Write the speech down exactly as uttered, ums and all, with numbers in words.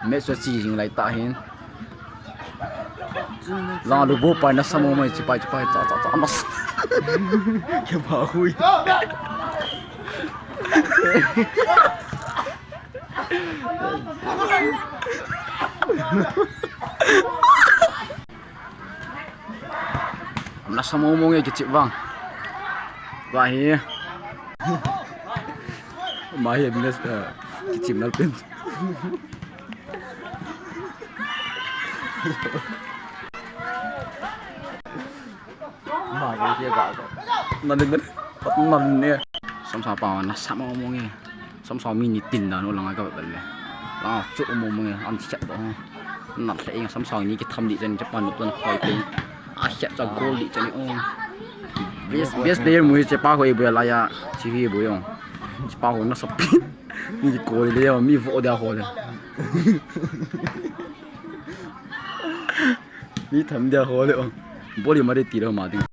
Match chu chi jing lai ta hin. Lang lu bu pai na samo mai chi pai chi pai cha cha cha mas. Ke ba hui. Nasa mo mo nge kichep vang. Vahi. Mahi business, eh, kichep nalpen. Ma ko ke ga ko. Nalin nalin. Pat nalin ne. Samsa pa nasa mo mo nge. Samsa mi ni tin dan u langa ka bel le. La chu mo mo nge an chat do. Na le ing samsa ni ki tham di chen Japan ni ton khoi pe. A chat cha goal di chen o. Best, best player mu hi chepa ho ibu la ya. Chi hi ibu yo. Chepa ho na sap. Ni goal le yo mi vo dia ho le. Ni tham dia ho le o. Boli mari ti lo ma ding.